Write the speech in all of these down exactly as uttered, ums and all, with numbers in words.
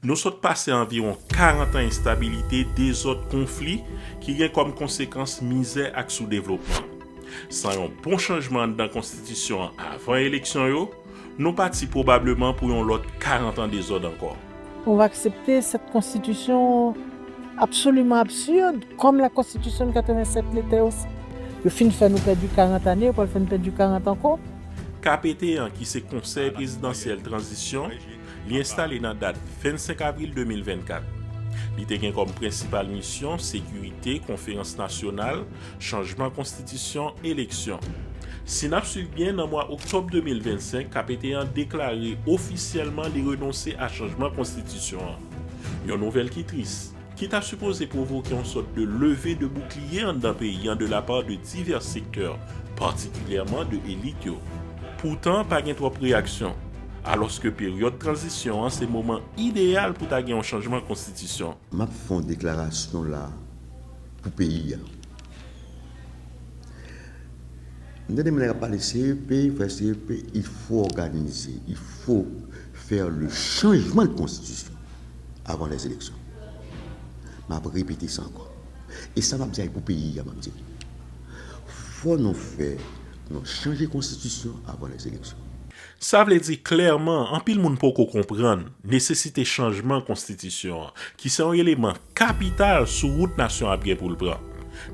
Nou sot pase anviwon karant an enstabilite, dezòd, konfli ki gen kòm konsekans mizè ak soudevlopman. San yon bon chanjman anndan konstitisyon an avan eleksyon yo, nou pati pwobableman pou yon lòt karant an dezòd ankò. On va accepter cette constitution absolument absurde, comme la constitution de quatre-vingt-sept l'était aussi. Yo fin fè nou pèdi karant ane, yo pral fè n pèdi karant ankò. K P T an, ki se Konsèy Prezidansyèl Tranzisyon, li enstale nan dat vennsenk avril de mil vennkat. Li te gen kòm prensipal misyon sekirite, konferans nasyonal, chanjman konstitisyon, eleksyon. Si n ap swiv byen, nan mwa oktòb de mil vennsenk, K P T an deklare ofisyèlman li renonse a chanjman konstitisyon an. Yon nouvèl ki tris, ki ta sipoze pwovoke yon sòt de leve de boukliye anndan peyi an de la pa de divès sektè, patikilyèman de elit yo. Poutan, pa gen twòp reyaksyon, alòske peryòd tranzisyon an se moman ideyal pou ta gen yon chanjman konstitisyon. M ap fè yon deklarasyon la pou peyi a. M tande moun ap pale C E P, frè C E P, il faut organiser, il faut faire le changement de constitution avant les élections. M ap repete sa ankò. E sa m ap di a pou peyi a, m ap di. Fò nou fè, nou chanje konstitisyon avan les élections. Sa vle di klèman, anpil moun poko konprann nesesite chanjman konstitisyon an, ki se yon eleman kapital sou wout nasyon ap gen pou l pran.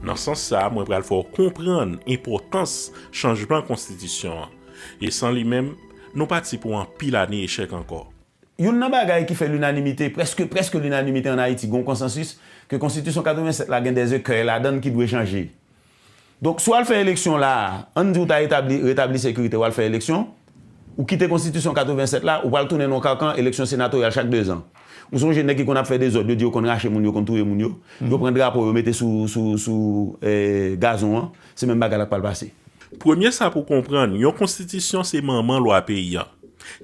Nan sans sa a, mwen pral fè w konprann enpòtans chanjman konstitisyon an. E san li menm, nou pati pou anpil ane echèk ankò. Youn nan bagay ki fè linanimite, prèske, prèske linanimite ann Ayiti, gen yon konsansis ke konstitisyon katrevennsèt la gen des écueils ladan l ki dwe chanje. Donk, si w al fè eleksyon la a, ann di w ta etabli, retabli sekirite, w al fè eleksyon, ou kite konstitisyon katrevennsèt la, ou pral tounen nan yon kakan eleksyon senatoryal chak dezan. Ou sonje nèg ki konn ap fè dezòd, yo di yo konn rache moun, yo konn touye moun yo, yo pran drapo, yo mete sou, sou, sou eh, gazon an, se menm bagay la k pral pase. Premye sa pou konprann, yon konstitisyon se manman lwa peyi an.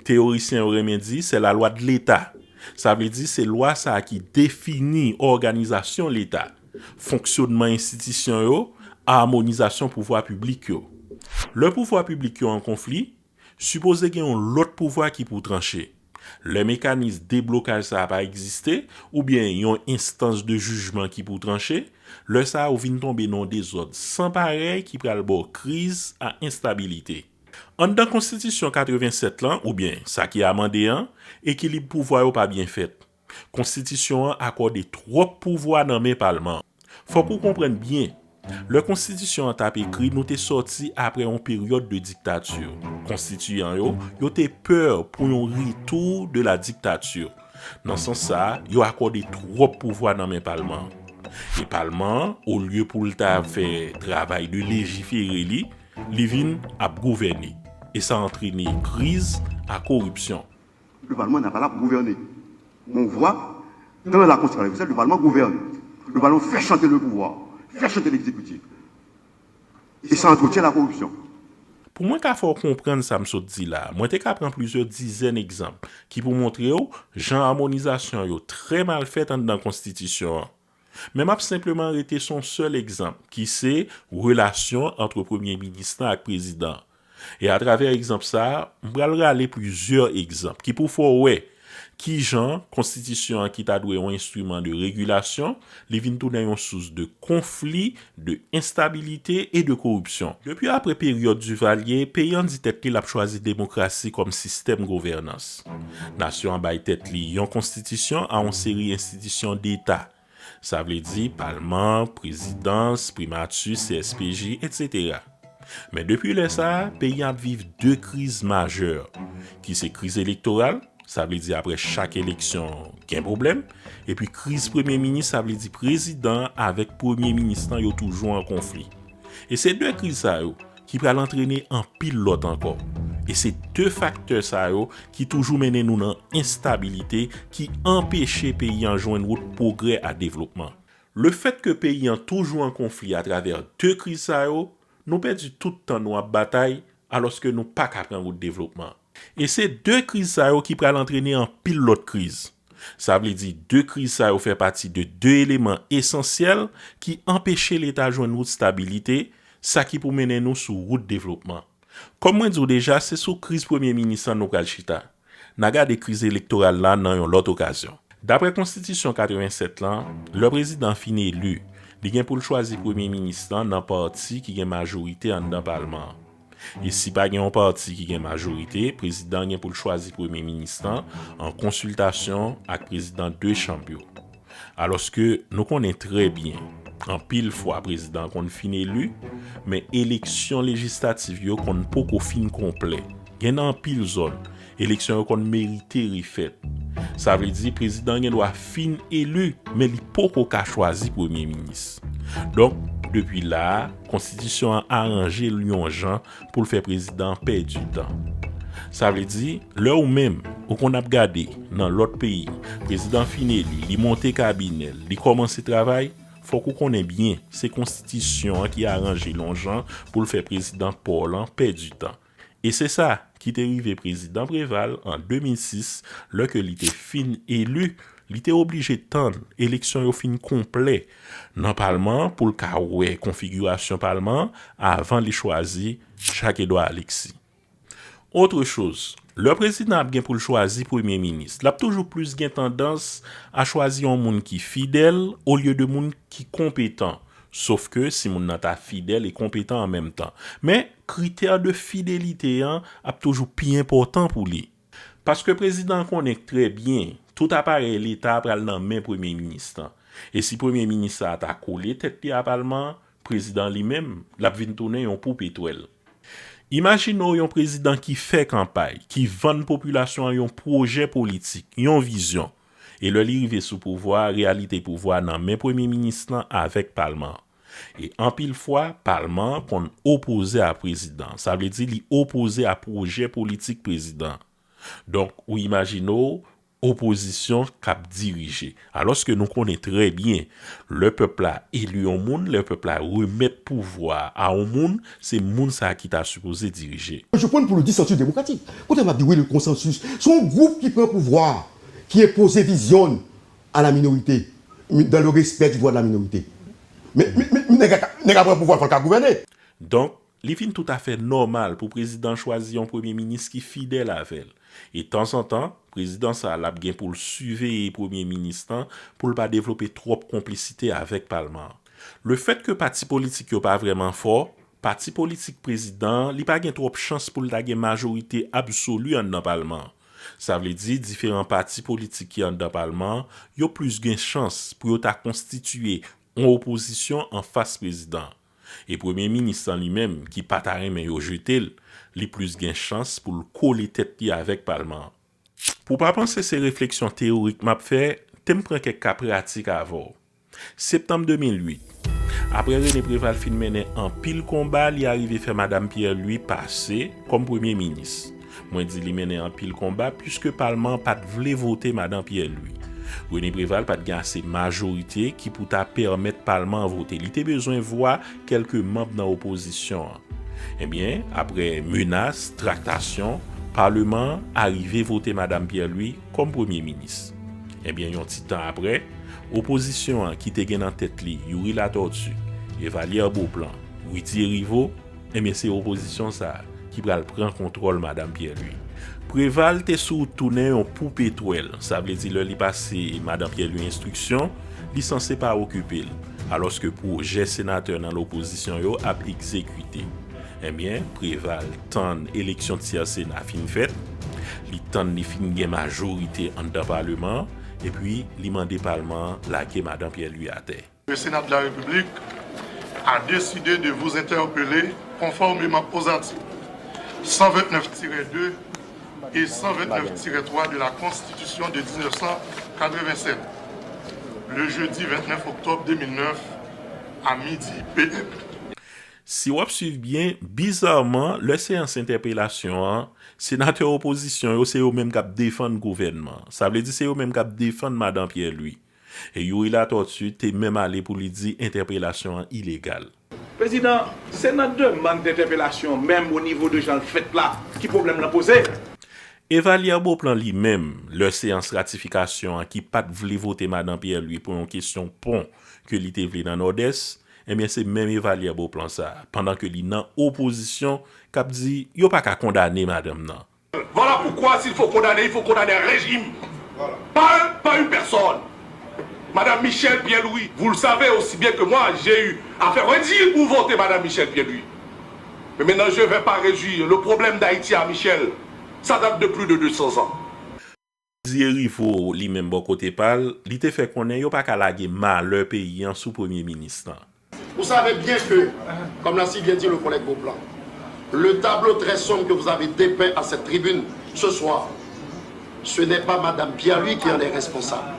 Teyorisyen yo renmen di se la loi de l'État. Sa vle di se lwa sa a ki defini òganizasyon Leta, fonksyonman enstitisyon yo, amonizasyon pouvwa piblik yo. Lè pouvwa piblik yo an konfli, sipoze gen yon lòt pouvwa ki pou tranche. Lè mekanis deblokaj sa a pa egziste, oubyen yon enstans de jijman ki pou tranche, lè sa a ou vin tonbe nan yon dezòd san parèy ki pral ba w kriz a enstabilite. Anndan konstitisyon katrevennsèt lan, oubyen sa ki amande an, ekilib pouvwa yo pa byen fèt. Konstitisyon an akòde twòp pouvwa nan men palman an. Fòk ou konprann byen, lè konstitisyon an t ap ekri, nou te sòti aprè yon peryòd de diktati. Konstitiyan yo, yo te pè pou yon retour de la dictature. Nan sans sa a, yo akòde twòp pouvwa nan men palman an. E palman an, olye pou l ta fè travay de lejifere li, li vin ap gouvène. E sa antrene kriz a koripsyon. Le Parlement n'a pas là pour gouverner. On voit, dans la Constitution, le Parlement gouverne. Le Parlement fait chanter le pouvoir, fait chanter l'exécutif. Et ça entretient la corruption. Pou mwen ka fè w konprann sa m sot di la a, mwen te ka pran plizyè dizèn egzanp ki pou montre w jan amonizasyon yo trè mal fèt anndan konstitisyon an. Men m ap senpleman rete sou yon sèl egzanp, ki se relasyon ant premye minis lan ak prezidan an. E atravè egzanp sa a, m pral rale plizyè egzanp ki pou fè w wè kijan konstitisyon an ki ta dwe yon enstriman de regilasyon, li vin tounen yon sous de konfli, de enstabilite e de koripsyon. Depi aprè peryòd Duvalier, peyi an di tèt li l ap chwazi demokrasi kòm sistèm gouvènans. Nasyon an bay tèt li yon konstitisyon a yon seri enstitisyon deta. Sa vle di palman, prezidans, primati, C S P J, etsetera. Men depi lè sa a, peyi an ap viv de kriz majè, ki se kriz elektoral, sa vle di aprè chak eleksyon gen pwoblèm, epi kriz premye minis, sa vle di prezidan an avèk premye minis lan yo toujou an konfli. E se de kriz sa yo ki pral antrene anpil lòt ankò. E se de faktè sa yo ki toujou mennen nou nan enstabilite, ki anpeche peyi an jwenn wout pwogrè a devlopman. Lefèt ke peyi an toujou an konfli atravè de kriz sa yo, nou pèdi tout tan nou ap batay, alòske nou pa ka pran wout devlopman. E se de kriz sa yo ki pral antrene anpil lòt kriz. Sa vle di de kriz sa yo fè pati de de eleman esansyèl ki anpeche Leta jwenn wout stabilite, sa ki pou mennen nou sou wout devlopman. Kòm mwen di w deja, se sou kriz premye minis lan nou pral chita. N a gade kriz elektoral la nan yon lòt okazyon. Daprè Konstitisyon katrevennsèt lan, lè prezidan fin eli, li gen pou l chwazi premye minis lan nan pati ki gen majorite anndan palman an. E si pa gen yon pati ki gen majorite, prezidan gen pou l chwazi premye minis lan an konsiltasyon ak prezidan de chanm yo. Alòske nou konnen trè byen, anpil fwa prezidan konn fin eli, men eleksyon lejislatif yo konn poko fin konplè. Gen nan anpil zòn, eleksyon yo konn merite refèt. Sa vle di prezidan gen dwa fin eli, men li poko ka chwazi premye minis. Donk, depi la a, konstitisyon an aranje l yon jan pou l fè prezidan an pèdi tan. Sa vle di, lè ou menm, ou konn ap gade nan lòt peyi, prezidan fin eli, li monte kabinè l, li kòmanse travay, fòk ou konnen byen, se konstitisyon an ki aranje l yon jan pou l fè prezidan pa w lan pèdi tan. E se sa ki te rive prezidan Preval an de mil sis, lè ke li te fin eli, li te oblije tann eleksyon yo fin konplè nan palman an pou l ka wè konfigirasyon palman an avan li chwazi Jacques Edouard Alexis. Otre choz, lè prezidan ap gen pou l chwazi premye minis, l ap toujou plis gen tandans a chwazi yon moun ki fidèl olye de moun ki konpetan. Sof ke si moun nan ta fidèl e konpetan an menm tan. Men, kritè de fidelite an ap toujou pi enpòtan pou li. Paske prezidan an konnen trè byen, tout aparèy leta a pral nan men premye minis lan. E si premye minis sa a ta kole tèt li a palman an, prezidan an li menm, l ap vin tounen yon poupe twèl. Imajine w yon prezidan ki fè kanpay, ki vann popilasyon an yon pwojè politik, yon vizyon. E lè li rive sou pouvwa a, reyalite pouvwa a nan men premye minis lan avèk palman an. E anpil fwa, palman an konn opoze a prezidan an. Sa vle di li opoze a pwojè politik prezidan an. Donk, ou imajine w opozisyon k ap dirije. Alòske nou konnen trè byen, lè pèp la eli yon moun, lè pèp la remèt pouvwa a yon moun, se moun sa a ki ta sipoze dirije. Je prône pour le dissensus démocratique. Kote m ap di wi, le consensus. Se yon gwoup ki pran pouvwa a, ki enpoze vizyon l à la minorité, dans le respect du droit de la minorité. Men, men, men, men nèg a ka, nèg a pran pouvwa, fò l ka gouvène. Donk, li vin toutafè nòmal pou prezidan chwazi yon premye minis ki fidèl avè l. E tanzantan, prezidan sa a l ap gen pou l siveye premye minis lan pou l pa devlope twòp konplisite avèk palman an. Lefètke pati politik yo pa vrèman fò, pati politik prezidan an, li pa gen twòp chans pou l ta gen majorite absoli anndan palman an. Sa vle di, diferan pati politik ki anndan palman an, yo plis gen chans pou yo ta konstitiye yon opozisyon anfas prezidan an. E premye minis lan li menm, ki pa ta renmen yo jete l, li plis gen chans pou l kole tèt li avèk palman an. Pou w pa panse se refleksyon teyorik m ap fè, te m pran kèk ka pratik avè w. Septanm de mil uit, apre René Préval fin mennen anpil konba, li arive fè Madanm Pierre Louis pase kòm premye minis. Mwen di li mennen anpil konba, piske palman an pa t vle vote Madanm Pierre Louis. René Préval pa t gen ase majorite ki pou ta pèmèt palman an vote. Li te bezwen vwa kèlke manm nan opozisyon an. Ebyen, apre menas, traktasyon, paleman an arive vote Madanm Pierre Louis kòm premye minis. Ebyen, yon ti tan apre, opozisyon an ki te gen nan tèt li Youri Latortue, Evalière Beauplan, Rudy Hériveaux, ebyen, se opozisyon sa a ki pral pran kontwòl Madanm Pierre Louis. Préval te sou wout tounen yon poupe twèl, sa vle di lè li pase Madanm Pierre Louis enstriksyon, li sanse pa okipe l, alòske pwojè senatè nan lopozisyon yo ap egzekite. Ebyen, Préval tann eleksyon tyè Sena fin fèt, li tann li fin gen majorite anndan paleman an, epi li mande palman an lage Madanm Pierre Louis atè. Le Sénat de la République a décidé de vous interpeller conformément aux articles cent vingt-neuf tiret deux et cent vingt-neuf tiret trois de la Constitution de dix-neuf cent quatre-vingt-sept, le jeudi vingt-neuf octobre deux mille neuf à midi P M. Si w ap swiv byen, bizarman, lè seyans entèpelasyon an, senatè opozisyon yo, se yo menm k ap defann gouvènman an. Sa vle di se yo menm k ap defann Madanm Pierre Louis. E Youri Latortue te menm ale pou li di entèpelasyon an ilegal. Prezidan, se nan demann entèpelasyon menm o nivo de jan l fèt la ki pwoblèm lan poze. Evalière Beauplan li menm, lè seyans ratifikasyon an ki pa t vle vote Madanm Pierre Louis pou yon kesyon pon ke li te vle nan Nòdès, ebyen se menm Evalière Beauplan sa a, pandan ke li nan opozisyon, k ap di yo pa ka kondane madanm nan. Voilà pourquoi, s'il faut condamner, il faut condamner un régime, pas un, pas une personne. Madame Michèle Pierre-Louis, vous le savez aussi bien que moi, j'ai eu à faire redire ou voter Madame Michèle Pierre-Louis. Mais maintenant, je ne vais pas réduire le problème d'Haïti à Michèle. Ça date de plus de deux cents ans. Désiré Rifo, li menm bò kote pa l, li te fè konnen yo pa ka lage malè peyi an sou premye minis lan. Vous savez bien que, comme l'a si bien dit le collègue Beauplan, le tableau très sombre que vous avez dépeint à cette tribune ce soir, ce n'est pas Madame Pierre-Louis qui en est responsable.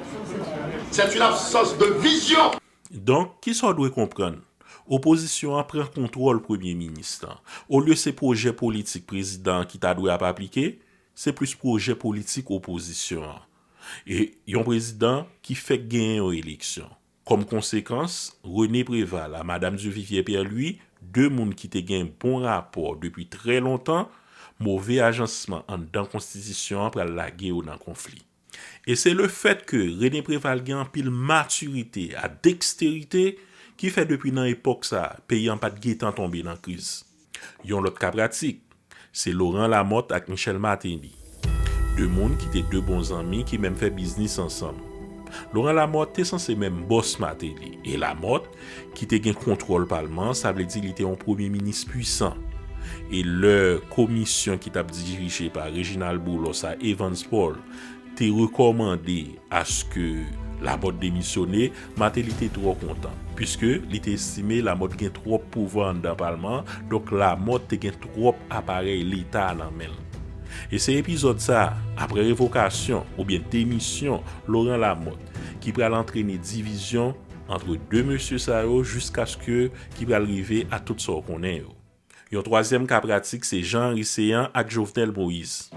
C'est une absence de vision. Donk, kisa w dwe konprann? Opozisyon an pran kontwòl premye minis lan. Olye se pwojè politik prezidan an ki ta dwe ap aplike, se plis pwojè politik opozisyon an. E yon prezidan ki fèk genyen yon eleksyon. Kòm konsekans, René Préval a Madanm Duvivier Pierre-Louis, de moun ki te gen bon rapò depi trè lontan, move ajansman anndan konstitisyon an pral lage yo nan konfli. E se lefèt ke René Préval gen anpil matirite a deksterite ki fè depi nan epòk sa a, peyi an pa t gentan tonbe nan kriz. Yon lòt ka pratik, se Laurent Lamothe ak Michel Martelly. De moun ki te de bon zanmi ki menm fè biznis ansanm. Laurent Lamothe te sanse menm bòs Martelly, e Lamothe, ki te gen kontwòl palman an, sa vle di li te yon premye minis pwisan. E lè komisyon ki t ap dirije pa Reginald Boulos a Evans Paul te rekòmande aske Lamothe demisyone, Martelly te twò kontan, piske li te estime Lamothe gen twòp pouvwa anndan palman an, donk Lamothe te gen twòp aparèy leta a nan men l. E se epizòd sa a, apre revokasyon oubyen demisyon Laurent Lamothe, ki pral antrene divizyon antre de mesye sa yo jiskaske ki pral rive a tout sa w konnen yo. Yon twazyèm ka pratik se Jean Henry Céant ak Jovenel Moïse.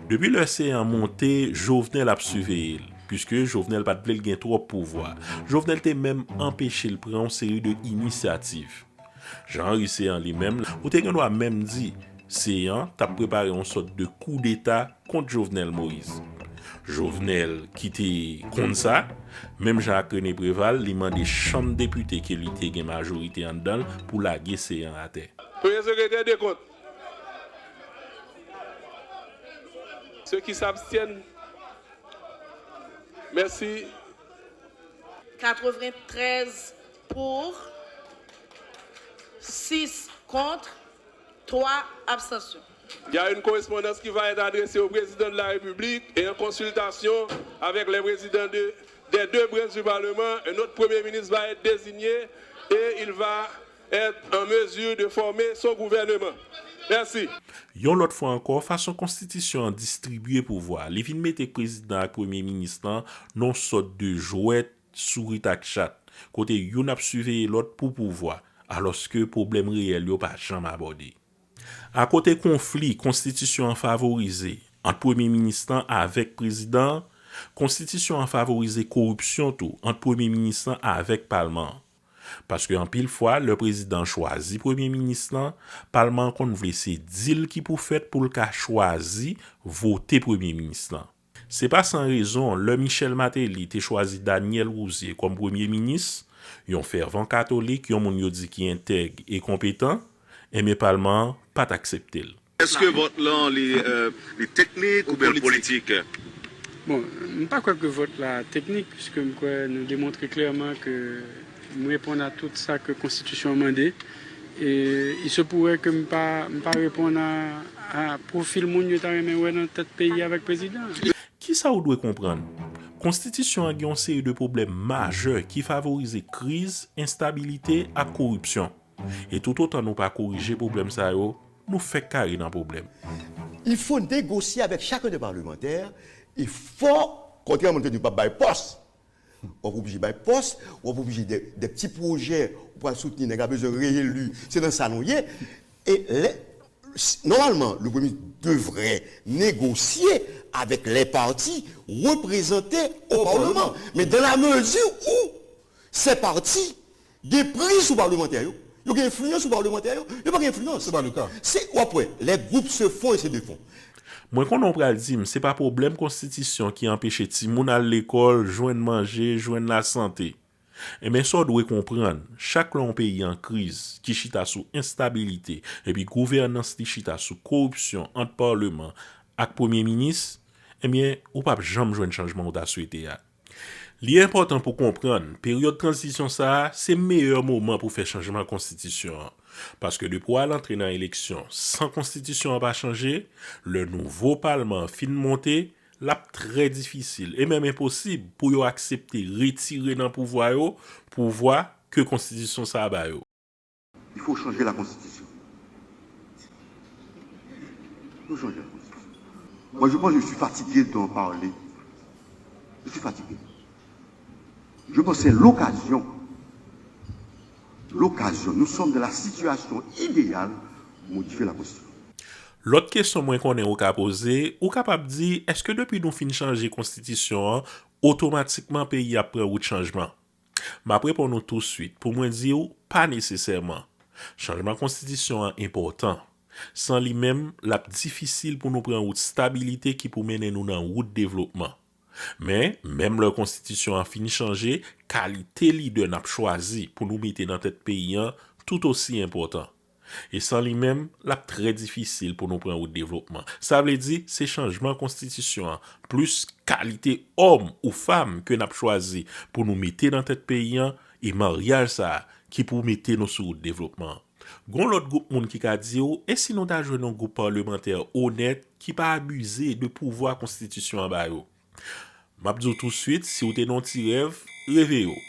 Depi lè Céant monte, Jovenel ap siveye l, piske Jovenel pa t vle l gen twòp pouvwa. Jovenel te menm anpeche l pran yon seri de inisyativ. Jean Henry Céant li menm, ou te gen dwa menm di, Céant t ap prepare yon sòt de koudeta kont Jovenel Moïse. Jovenel ki te konn sa, menm jan ak René Préval, li mande chanm depite ke li te gen majorite anndan l pou lage Céant atè. Premye sekretè de kont. Ceux qui s'abstiennent, merci. Quatre-vingt-treize pour, six contre, trois abstentions. Il y a une correspondance qui va être adressée au président de la République et en consultation avec les présidents de, des deux branches du Parlement, un autre premier ministre va être désigné et il va être en mesure de former son gouvernement. Merci. Yon lòt fwa ankò, fason konstitisyon an distribye pouvwa, li vin mete prezidan ak premye minis lan nan yon sòt de jwèt sourit ak chat, kote youn ap siveye lòt pou pouvwa, alòske pwoblèm reyèl yo pa janm abòde. Akote konfli konstitisyon an favorize ant premye minis lan avèk prezidan an, konstitisyon an favorize koripsyon tou ant premye minis lan avèk palman an. Paske anpil fwa, lè prezidan an chwazi premye minis lan, palman an konn vle se dil ki pou fèt pou l ka chwazi vote premye minis lan. Se pa san rezon, lè Michel Martelly te chwazi Daniel Rouzier kòm premye minis, yon fèvan katolik, yon moun yo di ki entèg e konpetan, enben palman an pa t aksepte l. Èske vòt lan li, euh, li teknik oubyen l politik? Bon, m pa kwè ke vòt la teknik, piske m kwè nou demontre klèman ke m reponn a tout sa ke konstitisyon an mande. E il se pourrait ke m pa, m pa reponn a, a pwofil moun yo ta renmen wè nan tèt peyi avèk prezidan an. Kisa w dwe konprann? Konstitisyon an gen yon seri de pwoblèm majè ki favorize kriz, enstabilite ak koripsyon. E toutotan nou pa korije pwoblèm sa yo, nou fèk kare nan pwoblèm. Il faut négocier avec chacun des parlementaires. Il faut, kontrèman, nou te di nou p ap bay pòs. W ap oblije bay pòs, w ap oblije de, de ti pwojè ou pral soutni, nèg la bezwen reyeli, se nan sa nou ye. E lè, normalement, le Premier ministre devrait négocier avec les partis représentés au Parlement. Mais dans la mesure où ces partis gen pri sou palmantè yo, yo gen enfliyans sou palmantè yo, yo pa gen enfliyans. Se pa le ka. Se, w ap wè, les groupes se font et se défont. Mwen konnen w pral di m, se pa pwoblèm konstitisyon ki anpeche timoun al lekòl, jwenn manje, jwenn lasante. Enben, sa w dwe konprann, chak lè yon peyi an kriz, ki chita sou enstabilite, epi gouvènans li chita sou koripsyon ant palman ak premye minis, enben, ou p ap janm jwenn chanjman w ta swete a. Li enpòtan pou konprann, peryòd tranzisyon sa a, se meyè moman pou fè chanjman konstitisyon an. Paske depi w al antre nan eleksyon san konstitisyon an pa chanje, lè nouvo palman an fin monte, l ap trè difisil e menm enposib pou yo aksepte retire nan pouvwa yo pouvwa ke konstitisyon sa a ba yo. Il faut changer la constitution. Il faut changer la constitution. Moi, je pense que je suis fatigué d'en parler. Je suis fatigué. Je pense que c'est l'occasion. L'occasion. Nous sommes dans la situation idéale pour modifier la constitution. Lòt kesyon mwen konnen ou ka poze, ou kapab di, èske depi nou fin chanje konstitisyon an, otomatikman peyi a ap pran wout chanjman? M ap reponn ou touswit pou mwen di w pa nesesèman. Chanjman konstitisyon an enpòtan. San li menm, l ap difisil pou nou pran wout stabilite ki pou mennen nou nan wout devlopman. Men, menm lè konstitisyon an fin chanje, kalite lidè n ap chwazi pou nou mete nan tèt peyi an tout osi enpòtan. E san li menm, l ap trè difisil pou nou pran wout devlopman. Sa vle di, se chanjman konstitisyon an, plis kalite òm ou fanm ke n ap chwazi pou nou mete nan tèt peyi an, e maryaj sa a ki pou mete nou sou wout devlopman an. Gon lòt gwoup moun ki ka di w, e si nou ta jwenn yon gwoup palmantè onèt ki pa abize de pouvwa konstitisyon an ba yo? M ap di w touswit, si w te nan yon ti rèv, reveye w.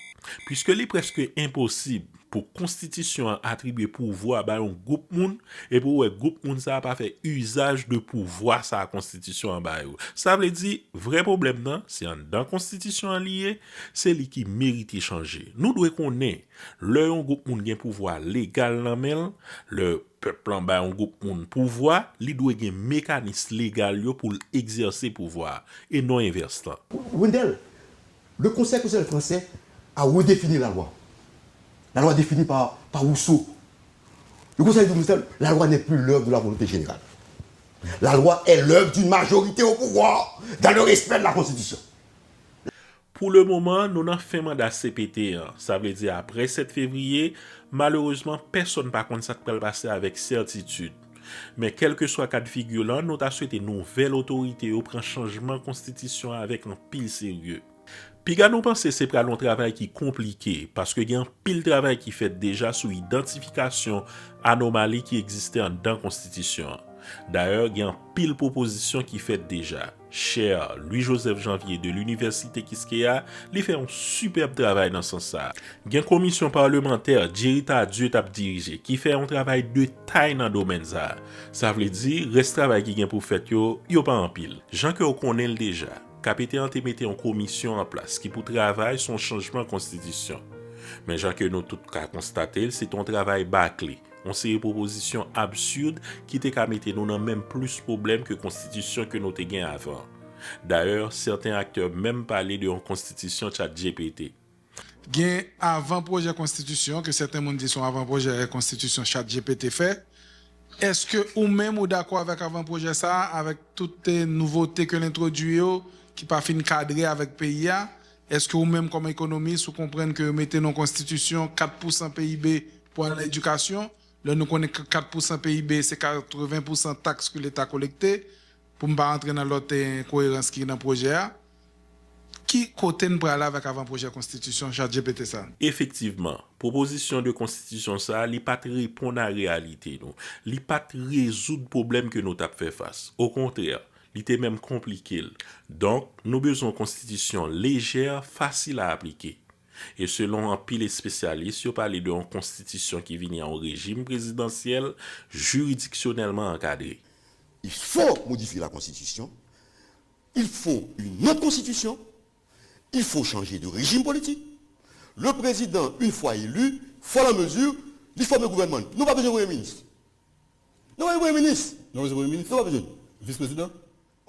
Piske li prèske enposib pou konstitisyon an atribye pouvwa ba yon gwoup moun, epi w wè gwoup moun sa a pa fè izaj de pouvwa sa a konstitisyon an ba yo. Sa vle di, vrè pwoblèm nan, se anndan konstitisyon an li ye, se li ki merite chanje. Nou dwe konnen, lè yon gwoup moun gen pouvwa legal nan men l, lè pèp lan bay yon gwoup moun pouvwa, li dwe gen mekanis legal yo pou l egzèse pouvwa a, e non envès lan. Wendell, le Conseil constitutionnel français a redéfini la loi. La loi définie par, par Rousseau. Le Conseil constitutionnel, la loi n'est plus l'œuvre de la volonté générale. La loi est l'œuvre d'une majorité au pouvoir, dans le respect de la Constitution. Pou le moman, nou nan fen manda C P T an, sa vle di apre sèt fevriye, malerezman pèsonn pa konn sa k pral pase avèk sètitid. Men kèlkeswa ka de figi lan, nou ta swete nouvèl otorite yo pran chanjman konstitisyon an avèk anpil serye. Piga nou panse se pral yon travay ki konplike, paske gen anpil travay ki fèt deja sou idantifikasyon anomali ki egziste anndan konstitisyon an. Dayè, gen anpil pwopozisyon ki fèt deja. Chè Louis Joseph Janvier de Linivèsite Kiskeya, li fè yon sipèb travay nan sans sa a. Gen komisyon palmantè Jerry Tardieu t ap dirije, ki fè yon travay de tay nan domèn sa a. Sa vle di, rès travay ki gen pou fèt yo, yo pa anpil. Jan ke w konnen l deja, K P T an te mete yon komisyon an plas ki pou travay sou yon chanjman konstitisyon. Men jan ke nou tout ka konstate l, se te yon travay bakle. Yon seri pwopozisyon absid ki te ka mete nou nan menm plis pwoblèm ke konstitisyon ke nou te gen avan. Dayè, sèten aktè menm pale de yon konstitisyon ChatGPT. Gen avan pwojè konstitisyon, ke sèten moun di se yon avan pwojè konstitisyon ChatGPT fè. Èske ou menm ou dakò avèk avan pwojè sa a, avèk tout nouvote ke l entwodui yo, ki pa fin kadre avèk peyi a? Èske ou menm kòm ekonomis, ou konprann ke yo mete nan yon konstitisyon kat pousan P I B pou al nan edikasyon? Lè nou konnen ke kat pousan P I B se katreven pousan taks ke Leta kolekte, pou m pa rantre nan lòt enkoerans ki nan pwojè a, ki kote n prale avèk avan pwojè konstitisyon ChatGPT sa? Efektivman, pwopozisyon de konstitisyon sa a, li pa t reponn a reyalite nou. Li pa t rezoud pwoblèm ke nou t ap fè fas. Okontrè, li te menm konplike l. Donk, nou bezwen yon konstitisyon lejè, fasil a aplike. E selon anpil espesyalis, yo pale de yon konstitisyon ki vini a yon rejim prezidansyèl jiridiksyonèlman ankadre. Il faut modifier la constitution. Il faut une autre constitution. Il faut changer de régime politique. Le président, une fois élu, faut la mesure, li fòme gouvènman. Nou pa bezwen premye minis. Nou pa bezwen premye minis. Nou pa bezwen premye minis. Nou pa bezwen. Vis prezidan.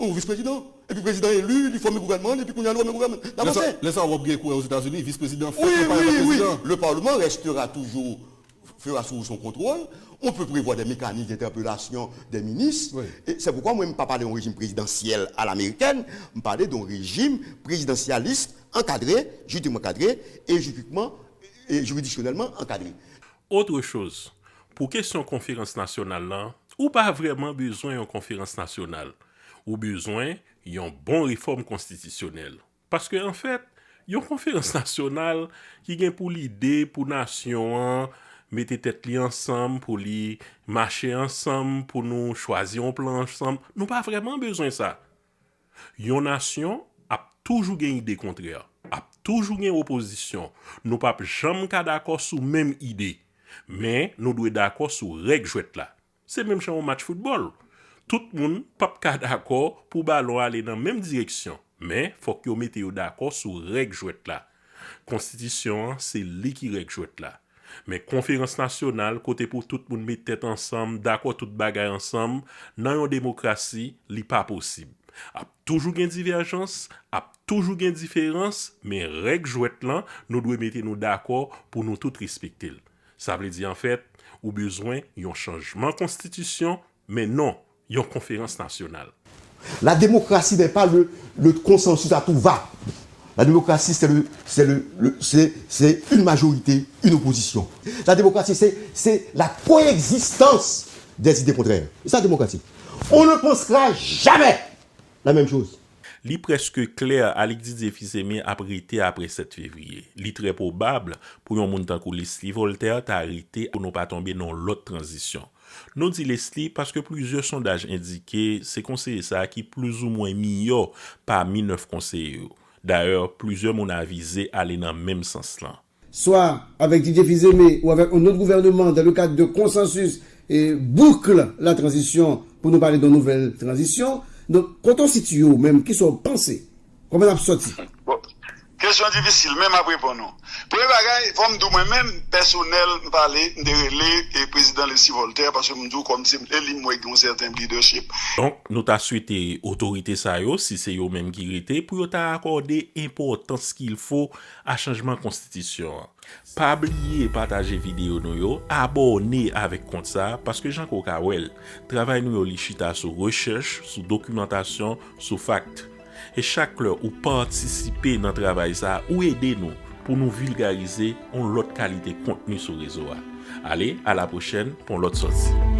Ou vis prezidan. Epi prezidan eli, li fòme gouvènman, epi kounye a nou fòme gouvènman. N avanse. Lè sa, lè sa w ap gen kouwè Ozetazini, vis prezidan fèt nan palè prezidan. Le Parlement restera toujours, fera sous son contrôle. On peut prévoir des mécanismes d'interpellation des ministres. Et c'est pourquoi mwen, m pa pale yon rejim prezidansyèl a lameriken, m pale de yon rejim prezidansyalis ankadre, jiridiquement ankadre, e jiridiquement, e jiridiksyonèlman ankadre. Autre chose, pou kesyon konferans nasyonal lan, ou pa vrèman bezwen yon konferans nasyonal. Ou bezwen yon bon refòm konstitisyonèl. Paske, anfèt, Yon konferans nasyonal ki gen pou lide pou nasyon an mete tèt li ansanm, pou li mache ansanm, pou nou chwazi yon plan ansanm. Nou pa vrèman bezwen sa. Yon nasyon ap toujou gen ide kontrè, ap toujou gen opozisyon. Nou p ap janm ka dakò sou menm ide, men nou dwe dakò sou règ jwèt la. Se menm jan yon match foutbòl. Tout moun p ap ka dakò pou balon ale nan menm direksyon, men fòk yo mete yo dakò sou règ jwèt la. Konstitisyon an, se li ki règ jwèt la. Men konferans nasyonal, kote pou tout moun met tèt ansanm, dakò tout bagay ansanm, nan yon demokrasi, li pa posib. Ap toujou gen divèjans, ap toujou gen diferans, men règ jwèt lan, nou dwe mete nou dakò pou nou tout respekte l. Sa vle di, anfèt, ou bezwen yon chanjman konstitisyon, men non yon konferans nasyonal. La démocratie n'est pas le, le consensus à tout va. La démocratie, c'est le, c'est le, le- c'est, c'est une majorité, une opposition. La démocratie, c'est, c'est la coexistence des idées contraires. C'est ça la démocratie. On ne pensera jamais la même chose. Li prèske klè Alix Didier Fils-Aimé ap rete apre sèt fevriye. Li trè pwobab pou yon moun tankou Leslie Voltaire ta rete pou nou pa tonbe nan yon lòt tranzisyon. Nou di Leslie paske plizyè sondaj endike se konseye sa a ki plizoumwen miyò pami nèf konseye yo. Dayè, plizyè moun avize ale nan menm sans lan. Swa avèk Didier Fils-Aimé ou avèk yon lòt gouvènman dans le cadre de consensus et boucle la transition pour nous parler d'une nouvelle transition. Donk, kote w sitiye w menm, kisa w panse? Kòman n ap sòti? Bon, kesyon difisil, men m ap reponn ou. Premye bagay, fò m di w mwen menm, pèsonèl, m pale, m te rele e prezidan Leslie Voltaire, paske m di w kòm se e li m wè gen yon sèten leadership. Donk, nou ta swete otorite sa yo, si se yo menm ki rete, pou yo ta akòde enpòtans qu'il faut a chanjman konstitisyon an. Pa bliye pataje videyo nou yo, abòne avèk kont sa, paske jan ke w ka wè l, travay nou yo li chita sou rechèch, sou dokimantasyon, sou fakt. E chak lè ou patisipe nan travay sa, ou ede nou pou nou vilgarize yon lòt kalite kontni sou rezo a. Ale, a la pwochèn pou yon lòt sòti.